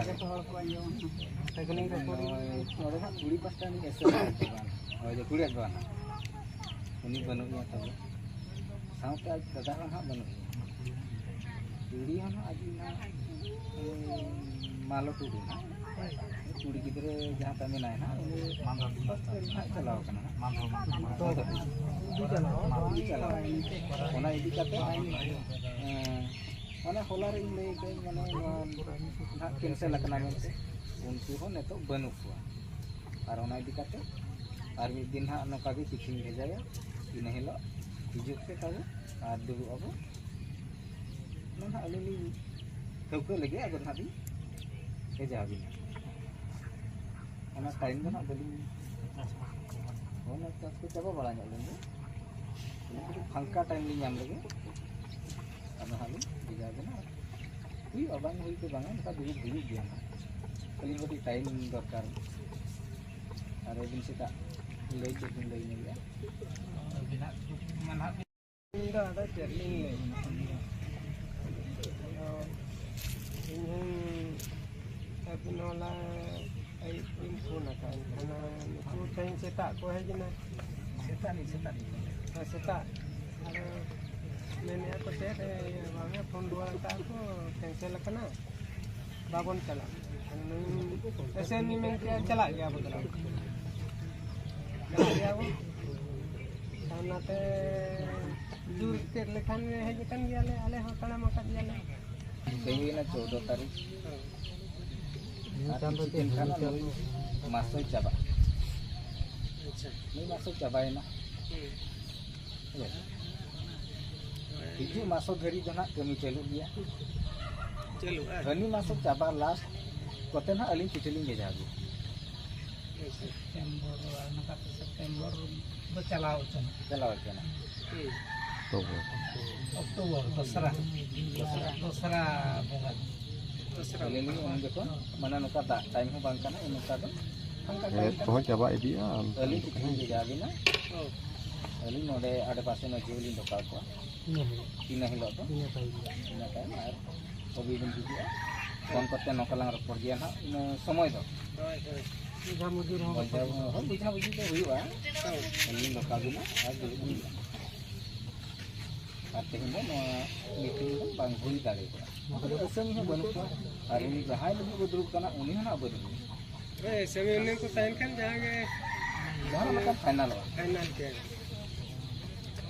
ᱡᱚᱛᱚ ᱦᱚᱲ ᱠᱚ ᱟᱸᱡᱚᱢᱟ᱾ ᱱᱚᱰᱮ ᱫᱚ ᱦᱟᱸᱜ ᱠᱩᱲᱤ ᱯᱟᱥᱴᱟ ᱨᱤᱱᱤᱡ ᱮᱥᱮ ᱵᱟᱝ, ᱦᱳᱭ, ᱡᱮ ᱠᱩᱲᱤᱭᱟᱜ ᱫᱚ ᱵᱟᱝ, ᱩᱱᱤ ᱵᱟᱹᱱᱩᱜ ᱮᱭᱟ ᱛᱟᱵᱚ᱾ ᱥᱟᱶᱛᱮ ᱟᱡ ᱫᱟᱫᱟ ᱦᱚᱸ ᱦᱟᱸᱜ ᱵᱟᱹᱱᱩᱜ ᱮᱭᱟ᱾ ᱠᱩᱲᱤ ᱦᱚᱸ ᱦᱟᱸᱜ ᱟᱡ ᱱᱟᱦᱟᱜ, ᱩᱱᱤ ᱢᱟᱞᱚ ᱴᱩᱰᱩ ᱦᱟᱸᱜ, ᱠᱩᱲᱤ ᱜᱤᱫᱽᱨᱟᱹ ᱡᱟᱦᱟᱸ ᱛᱟᱭ ᱢᱮᱱᱟᱭ ᱦᱟᱸᱜ, ᱩᱱᱤ ᱦᱟᱸᱜ ᱪᱟᱞᱟᱣ ᱠᱟᱱᱟ ᱦᱟᱸᱜ᱾ ᱢᱟᱫᱷᱚᱨ ᱴᱩᱰᱩ ᱪᱟᱞᱟᱣ ᱠᱟᱱᱟ᱾ ᱚᱱᱟ ᱤᱫᱤ ᱠᱟᱛᱮ, ᱮᱸ, ᱢᱟᱱᱮ ᱦᱚᱞᱟ ᱨᱮ ᱤᱧ ᱞᱟᱹᱭ ᱠᱟᱹᱫᱟᱹᱧ, ᱢᱟᱱᱮ ᱱᱚᱣᱟ ᱱᱟᱦᱟᱜ ᱠᱮᱱᱥᱮᱞ ᱟᱠᱟᱱᱟ ᱢᱮᱱᱛᱮ, ᱩᱱᱠᱩ ᱦᱚᱸ ᱱᱤᱛᱚᱜ ᱵᱟᱹᱱᱩᱜ ᱠᱚᱣᱟ᱾ ᱟᱨ ᱚᱱᱟ ᱤᱫᱤ ᱠᱟᱛᱮ ᱟᱨ ᱢᱤᱫ ᱫᱤᱱ ᱦᱟᱸᱜ ᱱᱚᱝᱠᱟ ᱜᱮ ᱪᱤᱴᱷᱤᱧ ᱵᱷᱮᱡᱟᱭᱟ, ᱤᱱᱟᱹ ᱦᱤᱞᱳᱜ ᱦᱤᱡᱩᱜ ᱯᱮ ᱛᱟᱵᱚ ᱟᱨ ᱫᱩᱲᱩᱵ ᱟᱵᱚ᱾ ᱚᱱᱟ ᱱᱟᱦᱟᱜ ᱟᱹᱞᱤᱧ ᱞᱤᱧ ᱴᱷᱟᱹᱣᱠᱟᱹ ᱞᱮᱜᱮ, ᱟᱫᱚ ᱱᱟᱦᱟᱜ ᱞᱤᱧ ᱵᱷᱮᱡᱟ ᱟᱹᱵᱤᱱᱟ᱾ ᱚᱱᱟ ᱴᱟᱭᱤᱢ ᱫᱚ ᱱᱟᱦᱟᱜ ᱵᱟᱹᱞᱤᱧ, ᱚᱱᱟ ᱪᱟᱥ ᱠᱚ ᱪᱟᱵᱟ ᱵᱟᱲᱟ ᱧᱚᱜ ᱞᱮᱱ ᱜᱮ, ᱠᱟᱹᱴᱤᱡ ᱯᱷᱟᱸᱠᱟ ᱴᱟᱭᱤᱢ ᱞᱤᱧ ᱧᱟᱢ ᱞᱮᱜᱮ, ᱟᱫᱚ ᱱᱟᱦᱟᱜ ᱞᱤᱧ ᱵᱷᱮᱡᱟ ᱟᱹᱵᱤᱱᱟ᱾ ᱦᱩᱭᱩᱜᱼᱟ, ᱵᱟᱝ ᱦᱩᱭ ᱫᱚ ᱵᱟᱝᱟ, ᱚᱱᱠᱟ ᱫᱩᱲᱩᱵ ᱦᱩᱭᱩᱜ ᱜᱮᱭᱟ ᱦᱟᱸᱜ᱾ ᱟᱹᱞᱤᱧ ᱠᱟᱹᱴᱤᱡ ᱴᱟᱭᱤᱢ ᱫᱚᱨᱠᱟᱨ᱾ ᱟᱨ ᱟᱹᱵᱤᱱ ᱥᱮᱛᱟᱜ ᱞᱟᱹᱭ ᱪᱮᱫ ᱵᱤᱱ ᱞᱟᱹᱭ ᱧᱚᱜᱮᱜᱼᱟ? ᱟᱹᱵᱤᱱᱟᱜ ᱢᱟ ᱱᱟᱦᱟᱜ ᱤᱧ ᱫᱚ ᱟᱫᱚ ᱪᱮᱫ ᱞᱤᱧ ᱞᱟᱹᱭᱟ? ᱟᱫᱚ ᱤᱧ ᱦᱚᱸᱧ ᱟᱹᱵᱤᱱ ᱦᱚᱸ ᱞᱟ-, ᱟᱹᱭᱩᱵ ᱵᱤᱱ ᱯᱷᱳᱱ ᱟᱠᱟᱫ, ᱮᱱᱠᱷᱟᱱ ᱱᱩᱠᱩ ᱛᱮᱦᱮᱧ ᱥᱮᱛᱟᱜ ᱠᱚ ᱦᱮᱡ ᱮᱱᱟ᱾ ᱥᱮᱛᱟᱜ ᱨᱮ, ᱥᱮᱛᱟᱜ ᱨᱮ᱾ ᱦᱮᱸ, ᱥᱮᱛᱟᱜ᱾ ᱟᱫᱚ ᱢᱮᱱᱮᱫᱼᱟ ᱠᱚ ᱪᱮᱫ, ᱮ, ᱵᱟᱝᱟ, ᱯᱷᱳᱱ ᱨᱩᱣᱟᱹᱲ ᱟᱠᱟᱫ ᱠᱚ, ᱠᱮᱱᱥᱮᱞ ᱟᱠᱟᱱᱟ, ᱵᱟᱵᱚᱱ ᱪᱟᱞᱟᱜᱼᱟ᱾ ᱮᱥᱮ ᱩᱱᱤ ᱢᱮᱱ ᱠᱮᱫᱼᱟ, ᱪᱟᱞᱟᱜ ᱜᱮᱭᱟ ᱵᱚ, ᱪᱟᱞᱟᱜ ᱜᱮᱭᱟ ᱵᱚ᱾ ᱪᱟᱞᱟᱜ ᱜᱮᱭᱟ ᱵᱚ᱾ ᱚᱱᱟᱛᱮ ᱡᱳᱨ ᱪᱮᱫ ᱞᱮᱠᱷᱟᱱ ᱦᱮᱡ ᱟᱠᱟᱱ ᱜᱮᱭᱟᱞᱮ, ᱟᱞᱮ ᱦᱚᱸ ᱛᱟᱲᱟᱢ ᱟᱠᱟᱫ ᱜᱮᱭᱟᱞᱮ᱾ ᱛᱮᱦᱮᱧ ᱦᱩᱭᱱᱟ ᱪᱳᱫᱽᱫᱚ ᱛᱟᱹᱨᱤᱠᱷ᱾ ᱟᱨ ᱠᱤᱪᱷᱩ ᱫᱤᱱ ᱠᱷᱟᱱ ᱢᱟᱥ ᱦᱚᱸᱭ ᱪᱟᱵᱟᱜᱼᱟ᱾ ᱟᱪᱪᱷᱟ᱾ ᱢᱤᱫ ᱢᱟᱥ ᱦᱚᱸ ᱪᱟᱵᱟᱭᱮᱱᱟ᱾ ᱦᱩᱸ᱾ ᱦᱮᱸ᱾ ᱦᱤᱡᱩᱜ ᱢᱟᱥ ᱫᱷᱟᱹᱨᱤᱡ ᱫᱚ ᱱᱟᱜ ᱠᱟᱹᱢᱤ ᱪᱟᱹᱞᱩᱜ ᱜᱮᱭᱟ᱾ ᱪᱟᱹᱞᱩᱜᱼᱟ? ᱦᱟᱹᱱᱤ ᱢᱟᱥ ᱪᱟᱵᱟ ᱞᱟᱥᱴ ᱠᱚᱛᱮ ᱱᱟᱜ ᱟᱹᱞᱤᱧ ᱪᱤᱴᱷᱤ ᱞᱤᱧ ᱵᱷᱮᱡᱟ ᱟᱹᱜᱩᱭᱟ᱾ ᱥᱮᱯᱴᱮᱢᱵᱚᱨ, ᱟᱨ ᱱᱚᱝᱠᱟ ᱛᱮ ᱥᱮᱯᱴᱮᱢᱵᱚᱨ ᱫᱚ ᱪᱟᱞᱟᱣ ᱦᱚᱪᱚᱱᱟ᱾ ᱪᱟᱞᱟᱣ ᱦᱚᱪᱚᱱᱟ᱾ ᱦᱩᱸ᱾ ᱚᱠᱴᱳᱵᱚᱨ᱾ ᱚᱠᱴᱳᱵᱚᱨ, ᱫᱚᱥᱨᱟ᱾ ᱫᱚᱥᱨᱟ᱾ ᱫᱚᱥᱨᱟ ᱵᱚᱸᱜᱟ᱾ ᱫᱚᱥᱨᱟ᱾ ᱟᱹᱞᱤᱧ ᱞᱤᱧ ᱩᱱ ᱡᱚᱠᱷᱚᱱ, ᱢᱟᱱᱮ, ᱱᱚᱝᱠᱟ ᱫᱟᱜ ᱴᱟᱭᱤᱢ ᱦᱚᱸ ᱵᱟᱝ ᱠᱟᱱᱟ, ᱩᱱ ᱱᱚᱝᱠᱟ ᱫᱚ᱾ ᱚᱱᱠᱟ ᱴᱟᱭᱤᱢ ᱠᱟᱱᱟ᱾ ᱠᱚᱦᱚᱸ ᱪᱟᱵᱟ ᱤᱫᱤᱜᱼᱟ᱾ ᱟᱹᱞᱤᱧ ᱪᱤᱴᱷᱤ ᱞᱤᱧ ᱵᱷᱮᱡᱟ ᱟᱹᱵᱤᱱᱟ᱾ ᱦᱳᱭ᱾ ᱟᱹᱞᱤᱧ ᱱᱚᱰᱮ ᱟᱰᱮᱯᱟᱥᱮ ᱢᱟᱹᱡᱷᱤ ᱦᱚᱸᱞᱤᱧ ᱰᱚᱠᱟᱣ ᱠᱚᱣᱟ᱾ ᱤᱱᱟᱹ ᱦᱤᱞᱳᱜ᱾ ᱤᱱᱟᱹ ᱦᱤᱞᱳᱜ ᱫᱚ᱾ ᱤᱱᱟᱹ ᱛᱟᱭᱚᱢ᱾ ᱤᱱᱟᱹ ᱛᱟᱭᱚᱢ ᱟᱨ ᱠᱚᱵᱤ ᱵᱤᱱ ᱦᱤᱡᱩᱜᱼᱟ᱾ ᱯᱷᱳᱱ ᱠᱚᱛᱮ ᱱᱚᱝᱠᱟ ᱞᱟᱝ ᱨᱚᱯᱚᱲ ᱜᱮᱭᱟ ᱱᱟᱦᱟᱜ, ᱤᱱᱟᱹ ᱥᱚᱢᱚᱭ ᱫᱚ᱾ ᱦᱳᱭ, ᱦᱳᱭ᱾ ᱵᱩᱡᱷᱟᱹᱣ ᱢᱚᱡᱩᱨ ᱦᱚᱸ ᱵᱩᱡᱷᱟᱹᱣ ᱦᱚᱸ ᱵᱩᱡᱷᱟᱹ ᱵᱩᱡᱷᱤ ᱫᱚ ᱦᱩᱭᱩᱜᱼᱟ᱾ ᱦᱳᱭ᱾ ᱟᱹᱞᱤᱧ ᱰᱚᱠᱟᱣ ᱵᱤᱱᱟ ᱟᱨ ᱫᱩᱲᱩᱵ ᱵᱤᱱ ᱦᱩᱭᱩᱜᱼᱟ᱾ ᱟᱨ ᱛᱮᱦᱮᱧ ᱫᱚ ᱱᱚᱣᱟ ᱢᱤᱴᱤᱝ ᱫᱚ ᱵᱟᱝ ᱦᱩᱭ ᱫᱟᱲᱮ ᱠᱚᱜᱼᱟ᱾ ᱟᱹᱥᱟᱹᱢᱤ ᱦᱚᱸ ᱵᱟᱹᱱᱩᱜ ᱠᱚᱣᱟ᱾ ᱟᱨ ᱩᱱᱤ ᱡᱟᱦᱟᱸᱭ ᱞᱟᱹᱜᱤᱫ ᱵᱚ ᱫᱩᱲᱩᱵ ᱠᱟᱱᱟ, ᱩᱱᱤ ᱦᱚᱸ ᱱᱟᱦᱟᱜ ᱵᱟᱹᱱᱩᱜ ᱮᱭᱟ᱾ ᱦᱳᱭ, ᱟᱹᱥᱟᱹᱢᱤ ᱦᱩᱱᱟᱹᱝ ᱠᱚ ᱛᱟᱦᱮᱱ ᱠᱷᱟᱱ ᱡᱟᱦᱟᱸ ᱜᱮ ᱡᱟᱦᱟᱸ ᱞᱮᱠᱟ ᱯᱷᱟᱭᱱᱟᱞᱚᱜᱼᱟ᱾ ᱯᱷᱟᱭᱱᱟᱞ ᱜᱮ᱾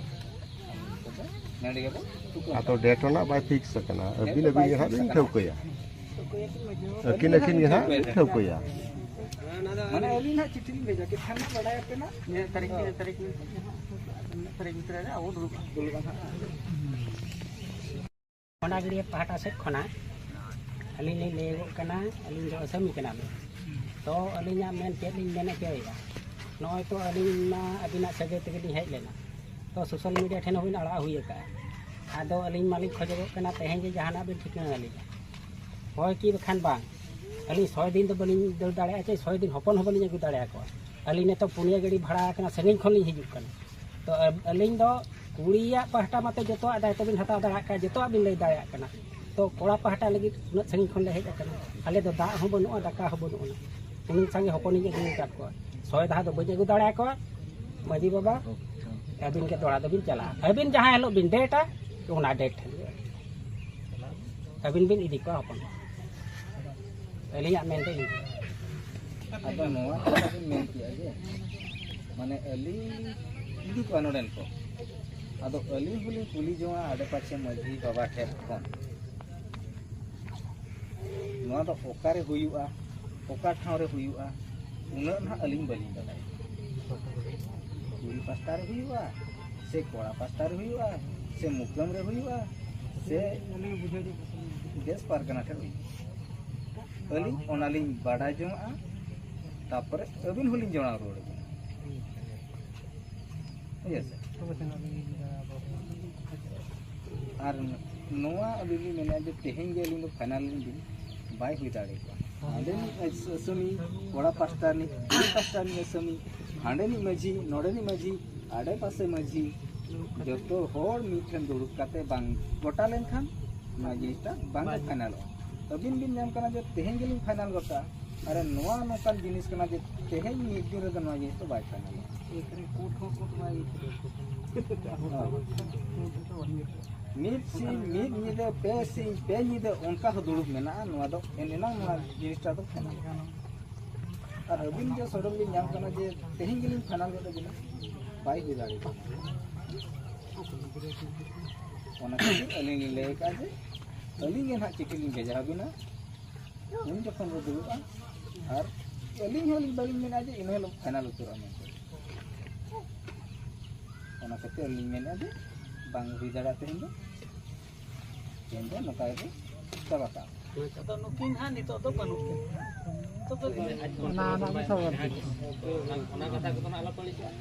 ᱱᱚᱰᱮ ᱜᱮᱵᱚ ᱛᱩᱠᱟᱹᱢ ᱟᱫᱚ ᱠᱟᱜᱼᱟ᱾ ᱰᱮᱴ ᱨᱮᱱᱟᱜ ᱵᱟᱭ ᱯᱷᱤᱠᱥ ᱟᱠᱟᱱᱟ᱾ ᱰᱮᱴ ᱟᱹᱵᱤᱱ ᱫᱚ ᱟᱹᱵᱤᱱ ᱵᱟᱭ ᱜᱮ ᱯᱷᱤᱠᱥ ᱦᱟᱸᱜ ᱵᱤᱱ ᱟᱠᱟᱱᱟ᱾ ᱴᱷᱟᱹᱣᱠᱟᱹᱭᱟ᱾ ᱟᱹᱠᱤᱱ ᱟᱹᱠᱤᱱ ᱜᱮ ᱦᱟᱸᱜ ᱵᱤᱱ ᱴᱷᱟᱹᱣᱠᱟᱹᱭᱟ᱾ ᱢᱟᱱᱮ ᱟᱹᱞᱤᱧ ᱦᱟᱸᱜ ᱪᱤᱴᱷᱤ ᱞᱤᱧ ᱵᱷᱮᱡᱟ ᱠᱮᱫ ᱠᱷᱟᱱ ᱵᱟᱰᱟᱭ ᱟᱯᱮ ᱱᱟᱜ᱾ ᱱᱤᱭᱟᱹ ᱛᱟᱹᱨᱤᱠᱷ, ᱱᱤᱭᱟᱹ ᱛᱟᱹᱨᱤᱠᱷ, ᱱᱤᱭᱟᱹ ᱛᱟᱹᱨᱤᱠᱷ ᱵᱷᱤᱛᱨᱤ ᱨᱮ ᱟᱵᱚ ᱫᱩᱲᱩᱵ, ᱫᱩᱲᱩᱵ ᱦᱟᱸᱜ᱾ ᱚᱱᱟᱜᱤᱨᱤᱭᱟᱹ ᱯᱟᱦᱴᱟ ᱥᱮᱫ ᱠᱷᱚᱱᱟᱜ ᱟᱹᱞᱤᱧ ᱞᱤᱧ ᱞᱟᱹᱭᱚᱜᱚᱜ ᱠᱟᱱᱟ, ᱟᱹᱞᱤᱧ ᱫᱚ ᱟᱹᱥᱟᱹᱢᱤ ᱠᱟᱱᱟᱞᱤᱧ᱾ ᱛᱚ ᱟᱹᱞᱤᱧᱟᱜ ᱢᱮᱱ ᱪᱮᱫ ᱞᱤᱧ ᱢᱮᱱ ᱦᱚᱪᱚᱭᱮᱫᱼᱟ, ᱱᱚᱜᱼᱚᱭ ᱛᱚ ᱟᱹᱞᱤᱧ ᱢᱟ ᱟᱹᱵᱤᱱᱟᱜ ᱥᱟᱹᱜᱟᱹᱭ ᱛᱮᱜᱮ ᱞᱤᱧ ᱦᱮᱡ ᱞᱮᱱᱟ, ᱛᱚ ᱥᱳᱥᱟᱞ ᱢᱤᱰᱤᱭᱟ ᱴᱷᱮᱱ ᱦᱚᱸᱵᱤᱱ ᱟᱲᱟᱜ ᱦᱩᱭ ᱟᱠᱟᱫᱼᱟ᱾ ᱟᱫᱚ ᱟᱹᱞᱤᱧ ᱢᱟᱞᱤᱧ ᱠᱷᱚᱡᱚᱜᱚᱜ ᱠᱟᱱᱟ ᱛᱮᱦᱮᱧ ᱜᱮ ᱡᱟᱦᱟᱱᱟᱜ ᱵᱤᱱ ᱴᱷᱤᱠᱟᱹ ᱟᱹᱞᱤᱧᱟ᱾ ᱦᱳᱭ ᱠᱤ ᱵᱟᱠᱷᱟᱱ ᱵᱟᱝ, ᱟᱹᱞᱤᱧ ᱥᱚᱭ ᱫᱤᱱ ᱫᱚ ᱵᱟᱹᱞᱤᱧ ᱫᱟᱹᱲ ᱫᱟᱲᱮᱭᱟᱜᱼᱟ, ᱪᱮ ᱥᱚᱭ ᱫᱤᱱ ᱦᱚᱯᱚᱱ ᱦᱚᱸ ᱵᱟᱹᱞᱤᱧ ᱟᱹᱜᱩ ᱫᱟᱲᱮᱭᱟᱠᱚᱣᱟ᱾ ᱟᱹᱞᱤᱧ ᱱᱤᱛᱚᱜ ᱯᱩᱱᱭᱟᱹ ᱜᱟᱹᱰᱤ ᱵᱷᱟᱲᱟ ᱟᱠᱟᱱᱟ, ᱥᱟᱺᱜᱤᱧ ᱠᱷᱚᱱ ᱞᱤᱧ ᱦᱤᱡᱩᱜ ᱠᱟᱱᱟ᱾ ᱛᱚ ᱟ- ᱟᱹᱞᱤᱧ ᱫᱚ ᱠᱩᱲᱤᱭᱟᱜ ᱯᱟᱦᱴᱟ ᱢᱟᱛᱚ ᱡᱚᱛᱚᱣᱟᱜ ᱫᱟᱭᱤᱛᱛᱚ ᱵᱤᱱ ᱦᱟᱛᱟᱣ ᱫᱟᱲᱮᱭᱟᱜ ᱠᱟᱱᱟ, ᱡᱚᱛᱚᱣᱟᱜ ᱵᱤᱱ ᱞᱟᱹᱭ ᱫᱟᱲᱮᱭᱟᱜ ᱠᱟᱱᱟ᱾ ᱛᱚ ᱠᱚᱲᱟ ᱯᱟᱦᱴᱟ ᱞᱟᱹᱜᱤᱫ ᱩᱱᱟᱹᱜ ᱥᱟᱺᱜᱤᱧ ᱠᱷᱚᱱ ᱞᱮ ᱦᱮᱡ ᱟᱠᱟᱱᱟ, ᱟᱞᱮ ᱫᱚ ᱫᱟᱜ ᱦᱚᱸ ᱵᱟᱹᱱᱩᱜᱼᱟ, ᱫᱟᱠᱟ ᱦᱚᱸ ᱵᱟᱹᱱᱩᱜᱼᱟ᱾ ᱩᱱᱟᱹᱜ ᱥᱟᱸᱜᱮ ᱦᱚᱯᱚᱱᱤᱧ ᱟᱹᱜᱩ ᱟᱠᱟᱫ ᱠᱚᱣᱟ, ᱥᱚᱭ ᱫᱷᱟᱣ ᱫᱚ ᱵᱟᱹᱧ ᱟᱹᱜᱩ ᱫᱟᱲᱮᱭᱟᱠᱚᱣᱟ᱾ ᱢᱟᱹᱡᱷᱤ ᱵᱟᱵᱟ, ᱟᱹᱵᱤᱱ ᱜᱮ ᱫᱚᱲᱟ ᱫᱚᱵᱤᱱ ᱪᱟᱞᱟᱜᱼᱟ, ᱟᱹᱵᱤᱱ ᱡᱟᱦᱟᱸ ᱦᱤᱞᱳᱜ ᱵᱤᱱ ᱰᱮᱴᱟ, ᱚᱱᱟ ᱰᱮᱴ ᱦᱤᱞᱳᱜ ᱟᱹᱵᱤᱱ ᱵᱤᱱ ᱤᱫᱤ ᱠᱚᱣᱟ ᱦᱚᱯᱚᱱ᱾ ᱟᱹᱞᱤᱧᱟᱜ ᱢᱮᱱ ᱫᱚ ᱤᱱᱟᱹ᱾ ᱟᱫᱚ ᱱᱚᱣᱟ ᱠᱟᱛᱷᱟ ᱵᱤᱱ ᱢᱮᱱ ᱠᱮᱜᱼᱟ ᱡᱮ, ᱢᱟᱱᱮ, ᱟᱹᱞᱤᱧ ᱤᱫᱤ ᱠᱚᱣᱟ ᱱᱚᱰᱮᱱ ᱠᱚ᱾ ᱟᱫᱚ ᱟᱹᱞᱤᱧ ᱦᱚᱸᱞᱤᱧ ᱠᱩᱞᱤ ᱡᱚᱝᱟ ᱟᱰᱮᱯᱟᱥᱮ ᱢᱟᱹᱡᱷᱤ ᱵᱟᱵᱟ ᱴᱷᱮᱱ ᱠᱷᱚᱱ, ᱱᱚᱣᱟ ᱫᱚ ᱚᱠᱟᱨᱮ ᱦᱩᱭᱩᱜᱼᱟ, ᱚᱠᱟ ᱴᱷᱟᱶ ᱨᱮ ᱦᱩᱭᱩᱜᱼᱟ, ᱩᱱᱟᱹᱜ ᱱᱟᱦᱟᱜ ᱟᱹᱞᱤᱧ ᱵᱟᱹᱞᱤᱧ ᱵᱟᱲᱟᱭᱟ᱾ ᱠᱩᱲᱤ ᱯᱟᱥᱴᱟ ᱨᱮ ᱦᱩᱭᱩᱜᱼᱟ, ᱥᱮ ᱠᱚᱲᱟ ᱯᱟᱥᱴᱟ ᱨᱮ ᱦᱩᱭᱩᱜᱼᱟ, ᱥᱮ ᱢᱩᱠᱟᱹᱢ ᱨᱮ ᱦᱩᱭᱩᱜᱼᱟ, ᱥᱮ ᱫᱮᱥ ᱯᱟᱨᱜᱟᱱᱟ ᱴᱷᱮᱱ ᱦᱩᱭᱩᱜᱼᱟ᱾ ᱟᱹᱞᱤᱧ ᱚᱱᱟᱞᱤᱧ ᱵᱟᱰᱟᱭ ᱡᱚᱝᱟᱜᱼᱟ, ᱛᱟᱯᱚᱨᱮ ᱟᱹᱵᱤᱱ ᱦᱚᱸᱞᱤᱧ ᱡᱟᱱᱟᱣ ᱨᱩᱣᱟᱹᱲ ᱟᱹᱵᱤᱱᱟ᱾ ᱵᱩᱡᱷᱟᱹᱣ ᱥᱮ? ᱟᱨ ᱱᱚᱣᱟ ᱟᱹᱞᱤᱧ ᱞᱤᱧ ᱢᱮᱱᱮᱫᱼᱟ ᱡᱮ ᱛᱮᱦᱮᱧ ᱜᱮ ᱟᱹᱞᱤᱧ ᱫᱚ ᱯᱷᱟᱭᱱᱟᱞ ᱞᱤᱧ ᱵᱤᱱ, ᱵᱟᱭ ᱦᱩᱭ ᱫᱟᱲᱮ ᱠᱚᱜᱼᱟ᱾ ᱦᱟᱸᱰᱮ ᱱᱤᱡ ᱟᱹᱥᱟᱹᱢᱤ, ᱠᱚᱲᱟ ᱯᱟᱥᱴᱟ ᱨᱤᱱᱤᱡ, ᱠᱩᱲᱤ ᱯᱟᱥᱴᱟ ᱨᱤᱱᱤᱡ ᱟᱹᱥᱟᱹᱢᱤ, ᱦᱟᱸᱰᱮ ᱱᱤᱡ ᱢᱟᱹᱡᱷᱤ, ᱱᱚᱰᱮ ᱱᱤᱡ ᱢᱟᱹᱡᱷᱤ, ᱟᱰᱮ ᱯᱟᱥᱮ ᱢᱟᱹᱡᱷᱤ, ᱡᱚᱛᱚ ᱦᱚᱲ ᱢᱤᱫ ᱴᱷᱮᱱ ᱫᱩᱲᱩᱵ ᱠᱟᱛᱮ ᱵᱟᱝ ᱜᱚᱴᱟ ᱞᱮᱱᱠᱷᱟᱱ ᱱᱚᱣᱟ ᱡᱤᱱᱤᱥᱴᱟ ᱵᱟᱝ ᱯᱷᱟᱭᱱᱟᱞᱚᱜᱼᱟ᱾ ᱟᱹᱵᱤᱱ ᱵᱤᱱ ᱧᱟᱢ ᱠᱟᱱᱟ ᱡᱮ ᱛᱮᱦᱮᱧ ᱜᱮᱞᱤᱧ ᱯᱷᱟᱭᱱᱟᱞ ᱜᱚᱴᱟ, ᱟᱨ ᱱᱚᱣᱟ ᱱᱚᱝᱠᱟᱱ ᱡᱤᱱᱤᱥ ᱠᱟᱱᱟ ᱡᱮ ᱛᱮᱦᱮᱧ ᱢᱤᱫ ᱫᱤᱱ ᱨᱮᱫᱚ ᱱᱚᱣᱟ ᱡᱤᱱᱤᱥ ᱫᱚ ᱵᱟᱭ ᱯᱷᱟᱭᱱᱟᱞᱚᱜᱼᱟ᱾ ᱢᱤᱫ ᱥᱤᱧ ᱢᱤᱫ ᱧᱤᱫᱟᱹ, ᱯᱮ ᱥᱤᱧ ᱯᱮ ᱧᱤᱫᱟᱹ ᱚᱱᱠᱟ ᱦᱚᱸ ᱫᱩᱲᱩᱵ ᱢᱮᱱᱟᱜᱼᱟ᱾ ᱱᱚᱣᱟ ᱫᱚ ᱮᱱ ᱮᱱᱟᱝ ᱱᱚᱣᱟ ᱡᱤᱱᱤᱥᱴᱟ ᱫᱚ ᱯᱷᱟᱭᱱᱟᱞ᱾ ᱟᱨ ᱟᱹᱵᱤᱱ ᱡᱮ ᱥᱚᱰᱚᱝ ᱵᱤᱱ ᱧᱟᱢ ᱠᱟᱱᱟ ᱡᱮ ᱛᱮᱦᱮᱧ ᱜᱮᱞᱤᱧ ᱯᱷᱟᱭᱱᱟᱞ ᱜᱚᱫ ᱟᱹᱵᱤᱱᱟ, ᱵᱟᱭ ᱦᱩᱭ ᱫᱟᱲᱮᱭᱟᱜᱼᱟ᱾ ᱚᱱᱟ ᱠᱷᱟᱹᱛᱤᱨ ᱟᱹᱞᱤᱧ ᱞᱤᱧ ᱞᱟᱹᱭ ᱟᱠᱟᱫᱼᱟ ᱡᱮ ᱟᱹᱞᱤᱧ ᱜᱮ ᱱᱟᱦᱟᱜ ᱪᱤᱴᱷᱤ ᱞᱤᱧ ᱵᱷᱮᱡᱟ ᱟᱹᱵᱤᱱᱟ, ᱩᱱ ᱡᱚᱠᱷᱚᱱ ᱵᱚ ᱫᱩᱲᱩᱵᱼᱟ᱾ ᱟᱨ ᱟᱹᱞᱤᱧ ᱦᱚᱸ ᱵᱟᱹᱞᱤᱧ ᱢᱮᱱᱟ ᱡᱮ ᱤᱱᱟᱹ ᱦᱤᱞᱳᱜ ᱯᱷᱟᱭᱱᱟᱞ ᱩᱛᱟᱹᱨᱚᱜᱼᱟ ᱢᱮᱱᱛᱮ᱾ ᱚᱱᱟ ᱠᱷᱟᱹᱛᱤᱨ ᱟᱹᱞᱤᱧ ᱢᱮᱱᱮᱫᱼᱟ ᱡᱮ ᱵᱟᱝ ᱦᱩᱭ ᱫᱟᱲᱮᱭᱟᱜᱼᱟ ᱛᱮᱦᱮᱧ ᱫᱚ᱾ ᱛᱮᱦᱮᱧ ᱫᱚ ᱱᱚᱝᱠᱟ ᱜᱮᱵᱚ ᱪᱟᱵᱟ ᱠᱟᱜᱼᱟ᱾ ᱟᱫᱚ ᱱᱩᱠᱤᱱ ᱦᱟᱸᱜ ᱱᱤᱛᱚᱜ ᱫᱚ ᱵᱟᱹᱱᱩᱜ ᱠᱤᱱᱟ᱾ ᱱᱤᱛᱚᱜ ᱫᱚ ᱚᱱᱟ ᱨᱮᱱᱟᱜ ᱜᱮ ᱥᱚᱵᱚᱨ ᱫᱚ᱾ ᱚᱱᱟ ᱠᱟᱛᱷᱟ ᱠᱚᱫᱚ ᱱᱟᱜ ᱟᱞᱚ ᱯᱮ ᱞᱟᱹᱭ ᱠᱟᱜᱼᱟ᱾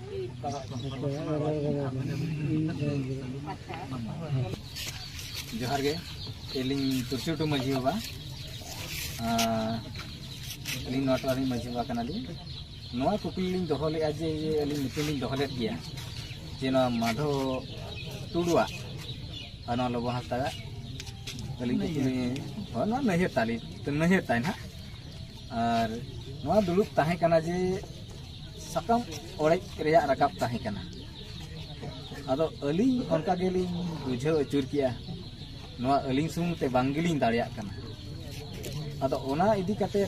ᱡᱚᱦᱟᱨ ᱜᱮ, ᱟᱹᱞᱤᱧ ᱛᱩᱨᱥᱤ ᱴᱩᱰᱩ ᱢᱟᱹᱡᱷᱤ ᱵᱟᱵᱟ᱾ ᱟᱨ ᱟᱹᱞᱤᱧ ᱱᱚᱣᱟ ᱴᱚᱞᱟ ᱨᱤᱱ ᱢᱟᱹᱡᱷᱤ ᱵᱟᱵᱟ ᱠᱟᱱᱟᱞᱤᱧ᱾ ᱱᱚᱣᱟ ᱠᱩᱠᱞᱤ ᱞᱤᱧ ᱫᱚᱦᱚ ᱞᱮᱫᱼᱟ ᱡᱮ, ᱡᱮ ᱟᱹᱞᱤᱧ ᱧᱩᱛᱩᱢ ᱞᱤᱧ ᱫᱚᱦᱚ ᱞᱮᱫ ᱜᱮᱭᱟ, ᱡᱮ ᱱᱚᱣᱟ ᱢᱟᱫᱷᱚ ᱴᱩᱰᱩᱣᱟᱜ ᱟᱨ ᱱᱚᱣᱟ ᱞᱚᱵᱚ ᱦᱟᱸᱥᱫᱟᱜ, ᱟᱹᱞᱤᱧ ᱠᱩᱠᱞᱤ, ᱦᱳᱭ, ᱱᱚᱣᱟ ᱱᱟᱹᱭᱦᱟᱹᱨ ᱛᱟᱞᱤ, ᱱᱟᱹᱭᱦᱟᱹᱨ ᱛᱟᱭ ᱱᱟᱦᱟᱜ᱾ ᱟᱨ ᱱᱚᱣᱟ ᱫᱩᱲᱩᱵ ᱛᱟᱦᱮᱸ ᱠᱟᱱᱟ ᱡᱮ ᱥᱟᱠᱟᱢ ᱚᱲᱮᱡ ᱨᱮᱭᱟᱜ ᱨᱟᱠᱟᱵ ᱛᱟᱦᱮᱸ ᱠᱟᱱᱟ᱾ ᱟᱫᱚ ᱟᱹᱞᱤᱧ ᱚᱱᱠᱟ ᱜᱮᱞᱤᱧ ᱵᱩᱡᱷᱟᱹᱣ ᱟᱹᱪᱩᱨ ᱠᱮᱜᱼᱟ, ᱱᱚᱣᱟ ᱟᱹᱞᱤᱧ ᱥᱩᱢᱩᱝ ᱛᱮ ᱵᱟᱝ ᱜᱮᱞᱤᱧ ᱫᱟᱲᱮᱭᱟᱜ ᱠᱟᱱᱟ᱾ ᱟᱫᱚ ᱚᱱᱟ ᱤᱫᱤ ᱠᱟᱛᱮ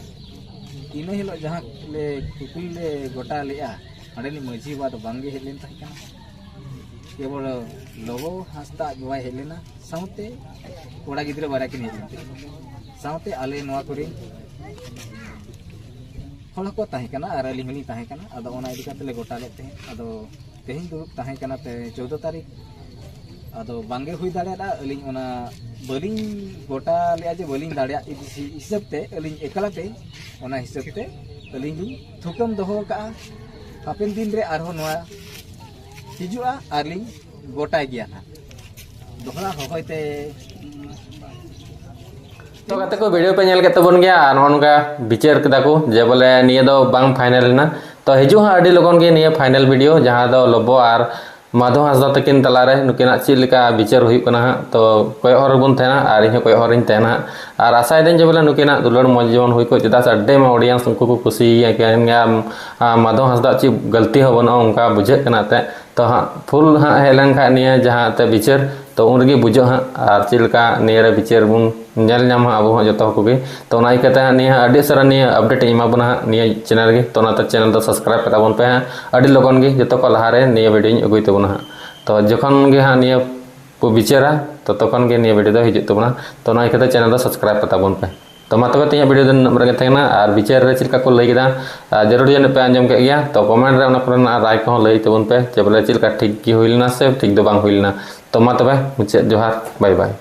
ᱤᱱᱟᱹ ᱦᱤᱞᱳᱜ ᱡᱟᱦᱟᱸ ᱞᱮ ᱠᱩᱠᱞᱤ ᱞᱮ ᱜᱚᱴᱟ ᱞᱮᱜᱼᱟ, ᱚᱸᱰᱮᱱᱤᱡ ᱢᱟᱹᱡᱷᱤ ᱵᱟᱵᱟ ᱫᱚ ᱵᱟᱝ ᱜᱮ ᱦᱮᱡ ᱞᱮᱱ ᱛᱟᱦᱮᱸ ᱠᱟᱱᱟ᱾ ᱠᱮᱵᱚᱞ ᱞᱚᱵᱚ ᱦᱟᱸᱥᱫᱟ ᱟᱡ ᱵᱟᱵᱟᱭ ᱦᱮᱡ ᱞᱮᱱᱟ, ᱥᱟᱶᱛᱮ ᱠᱚᱲᱟ ᱜᱤᱫᱽᱨᱟᱹ ᱵᱟᱨᱭᱟ ᱠᱤᱱ ᱦᱮᱡ ᱞᱮᱱ ᱛᱟᱦᱮᱸ, ᱥᱟᱶᱛᱮ ᱟᱞᱮ ᱱᱚᱣᱟ ᱠᱚᱨᱮᱱ ᱦᱚᱲ ᱦᱚᱸᱠᱚ ᱛᱟᱦᱮᱸ ᱠᱟᱱᱟ ᱟᱨ ᱟᱹᱞᱤᱧ ᱦᱚᱸᱞᱤᱧ ᱛᱟᱦᱮᱸ ᱠᱟᱱᱟ᱾ ᱟᱫᱚ ᱚᱱᱟ ᱤᱫᱤ ᱠᱟᱛᱮ ᱞᱮ ᱜᱚᱴᱟ ᱞᱮᱫ ᱛᱟᱦᱮᱸᱫ᱾ ᱟᱫᱚ ᱛᱮᱦᱮᱧ ᱫᱩᱲᱩᱵ ᱛᱟᱦᱮᱸ ᱠᱟᱱᱟ ᱛᱮ ᱪᱳᱫᱽᱫᱚ ᱛᱟᱹᱨᱤᱠᱷ, ᱟᱫᱚ ᱵᱟᱝᱜᱮ ᱦᱩᱭ ᱫᱟᱲᱮᱭᱟᱫᱼᱟ᱾ ᱟᱹᱞᱤᱧ ᱚᱱᱟ ᱵᱟᱹᱞᱤᱧ ᱜᱚᱴᱟ ᱞᱮᱫᱼᱟ ᱡᱮ ᱵᱟᱹᱞᱤᱧ ᱫᱟᱲᱮᱭᱟᱜ ᱤᱫᱤ ᱦᱤᱥᱟᱹᱵ ᱛᱮ ᱟᱹᱞᱤᱧ ᱮᱠᱞᱟ ᱛᱮ, ᱚᱱᱟ ᱦᱤᱥᱟᱹᱵ ᱛᱮ ᱟᱹᱞᱤᱧ ᱞᱤᱧ ᱛᱷᱩᱠᱟᱹᱢ ᱫᱚᱦᱚ ᱟᱠᱟᱫᱼᱟ᱾ ᱦᱟᱯᱮᱱ ᱫᱤᱱ ᱨᱮ ᱟᱨᱦᱚᱸ ᱱᱚᱣᱟ ᱦᱤᱡᱩᱜᱼᱟ ᱟᱨ ᱞᱤᱧ ᱜᱚᱴᱟᱭ ᱜᱮᱭᱟ ᱱᱟᱦᱟᱜ᱾ ᱫᱚᱦᱲᱟ ᱦᱚᱦᱚᱭ ᱛᱮ᱾ ᱛᱚ ᱜᱟᱛᱮ ᱠᱚ, ᱵᱷᱤᱰᱤᱭᱳ ᱯᱮ ᱧᱮᱞ ᱠᱮᱫ ᱛᱟᱵᱚᱱ ᱜᱮᱭᱟ ᱟᱨ ᱱᱚᱜᱼᱚ ᱱᱚᱝᱠᱟ ᱵᱤᱪᱟᱹᱨ ᱠᱮᱫᱟ ᱠᱚ ᱡᱮ ᱵᱚᱞᱮ ᱱᱤᱭᱟᱹ ᱫᱚ ᱵᱟᱝ ᱯᱷᱟᱭᱱᱮᱞ ᱮᱱᱟ᱾ ᱛᱚ ᱦᱤᱡᱩᱜ ᱦᱟᱸᱜ ᱟᱹᱰᱤ ᱞᱚᱜᱚᱱ ᱜᱮ ᱱᱤᱭᱟᱹ ᱯᱷᱟᱭᱱᱮᱞ ᱵᱷᱤᱰᱤᱭᱳ, ᱡᱟᱦᱟᱸ ᱫᱚ ᱞᱚᱵᱚ ᱟᱨ ᱢᱟᱫᱷᱚ ᱦᱟᱸᱥᱫᱟ ᱛᱟᱹᱠᱤᱱ ᱛᱟᱞᱟᱨᱮ ᱱᱩᱠᱤᱱᱟᱜ ᱪᱮᱫ ᱞᱮᱠᱟ ᱵᱤᱪᱟᱹᱨ ᱦᱩᱭᱩᱜ ᱠᱟᱱᱟ ᱦᱟᱸᱜ᱾ ᱛᱚ ᱠᱚᱭᱚᱜ ᱦᱚᱨ ᱨᱮᱵᱚᱱ ᱛᱟᱦᱮᱱᱟ ᱟᱨ ᱤᱧ ᱦᱚᱸ ᱠᱚᱭᱚᱜ ᱦᱚᱨ ᱨᱤᱧ ᱛᱟᱦᱮᱱᱟ ᱦᱟᱸᱜ᱾ ᱟᱨ ᱟᱥᱟᱭᱮᱫᱟᱹᱧ ᱡᱮ ᱵᱚᱞᱮ ᱱᱩᱠᱤᱱᱟᱜ ᱫᱩᱞᱟᱹᱲ ᱢᱚᱡᱽ ᱡᱮᱢᱚᱱ ᱦᱩᱭ ᱠᱚᱜ, ᱪᱮᱫᱟᱜ ᱥᱮ ᱟᱹᱰᱤ ᱟᱭᱢᱟ ᱚᱰᱤᱭᱮᱱᱥ ᱩᱱᱠᱩ ᱠᱚ ᱠᱩᱥᱤᱭᱟᱠᱟᱱ ᱜᱮᱭᱟ᱾ ᱟᱨ ᱢᱟᱫᱷᱚ ᱦᱟᱸᱥᱫᱟ ᱪᱮᱫ ᱜᱟᱹᱞᱛᱤ ᱦᱚᱸ ᱵᱟᱹᱱᱩᱜᱼᱟ ᱚᱱᱠᱟ ᱵᱩᱡᱷᱟᱹᱜ ᱠᱟᱱᱟ ᱮᱱᱛᱮᱫ᱾ ᱛᱚ ᱦᱟᱸᱜ ᱯᱷᱩᱞ ᱦᱟᱸᱜ ᱦᱮᱡ ᱞᱮᱱᱠᱷᱟᱱ ᱱᱤᱭᱟᱹ ᱡᱟᱦᱟᱸ ᱛᱮ ᱵᱤᱪᱟᱹᱨ, ᱛᱚ ᱩᱱ ᱨᱮᱜᱮ ᱵᱩᱡᱷᱟᱹᱜ ᱦᱟᱸᱜ᱾ ᱟᱨ ᱪᱮᱫ ᱞᱮᱠᱟ ᱱᱤᱭᱟᱹ ᱨᱮ ᱵᱤᱪᱟᱹᱨ ᱵᱚᱱ ᱧᱮᱞ ᱧᱟᱢᱟ ᱦᱟᱸᱜ ᱟᱵᱚ ᱦᱚᱸ ᱡᱚᱛᱚ ᱦᱚᱲ ᱠᱚᱜᱮ᱾ ᱛᱚ ᱚᱱᱟ ᱤᱭᱠᱟᱹᱛᱮ ᱦᱟᱸᱜ ᱱᱤᱭᱟᱹ ᱟᱹᱰᱤ ᱩᱥᱟᱹᱨᱟ ᱱᱤᱭᱟᱹ ᱟᱯᱰᱮᱴ ᱤᱧ ᱮᱢᱟ ᱵᱚᱱᱟ ᱦᱟᱸᱜ ᱱᱤᱭᱟᱹ ᱪᱮᱱᱮᱞ ᱨᱮᱜᱮ᱾ ᱛᱚ ᱚᱱᱟᱛᱮ ᱪᱮᱱᱮᱞ ᱫᱚ ᱥᱟᱵᱥᱠᱨᱟᱭᱤᱵ ᱠᱟᱛᱟ ᱵᱚᱱ ᱯᱮ ᱦᱟᱸᱜ᱾ ᱟᱹᱰᱤ ᱞᱚᱜᱚᱱ ᱜᱮ ᱡᱚᱛᱚ ᱠᱚ ᱞᱟᱦᱟᱨᱮ ᱱᱤᱭᱟᱹ ᱵᱷᱤᱰᱤᱭᱳᱧ ᱟᱹᱜᱩᱭ ᱛᱟᱵᱚᱱᱟ ᱦᱟᱸᱜ᱾ ᱛᱚ ᱡᱚᱠᱷᱚᱱ ᱜᱮ ᱦᱟᱸᱜ ᱱᱤᱭᱟᱹ ᱠᱚ ᱵᱤᱪᱟᱹᱨᱟ, ᱛᱚ ᱛᱚᱠᱷᱚᱱ ᱜᱮ ᱱᱤᱭᱟᱹ ᱵᱷᱤᱰᱤᱭᱳ ᱫᱚ ᱦᱤᱡᱩᱜ ᱛᱟᱵᱚᱱᱟ᱾ ᱛᱚ ᱚᱱᱟ ᱤᱭᱠᱟᱹᱛᱮ ᱪᱮᱱᱮᱞ ᱫᱚ ᱥᱟᱵᱥᱠᱨᱟᱭᱤᱵ ᱠᱟᱛᱟ ᱵᱚᱱ ᱯᱮ᱾ ᱛᱚ ᱢᱟ ᱛᱚᱵᱮ ᱛᱮᱦᱮᱧᱟᱜ ᱵᱷᱤᱰᱤᱭᱳ ᱫᱚ ᱱᱤᱱᱟᱹᱜ ᱨᱮᱜᱮ ᱛᱟᱦᱮᱸ ᱠᱟᱱᱟ᱾ ᱟᱨ ᱵᱤᱪᱟᱹᱨ ᱨᱮ ᱪᱮᱫ ᱞᱮᱠᱟ ᱠᱚ ᱞᱟᱹᱭ ᱠᱮᱫᱟ, ᱟᱨ ᱡᱟᱹᱨᱩᱲ ᱡᱟᱹᱱᱤᱡ ᱯᱮ ᱟᱸᱡᱚᱢ ᱠᱮᱫ ᱜᱮᱭᱟ᱾ ᱛᱚ ᱠᱚᱢᱮᱱᱴ ᱨᱮ ᱚᱱᱟ ᱠᱚᱨᱮᱱᱟᱜ ᱨᱟᱭ ᱠᱚᱦᱚᱸ ᱞᱟᱹᱭ ᱛᱟᱵᱚᱱ ᱯᱮ ᱡᱮ ᱵᱚᱞᱮ ᱪᱮᱫ ᱞᱮᱠᱟ ᱴᱷᱤᱠ ᱜᱮ ᱦᱩᱭ ᱞᱮᱱᱟ ᱥᱮ ᱴᱷᱤᱠ ᱫᱚ ᱵᱟᱝ ᱦᱩᱭ ᱞᱮᱱᱟ᱾ ᱛᱚ ᱢᱟ ᱛᱚᱵᱮ ᱢᱩᱪᱟᱹᱫ ᱡᱚᱦᱟᱨ, ᱵᱟᱭ ᱵᱟᱭ᱾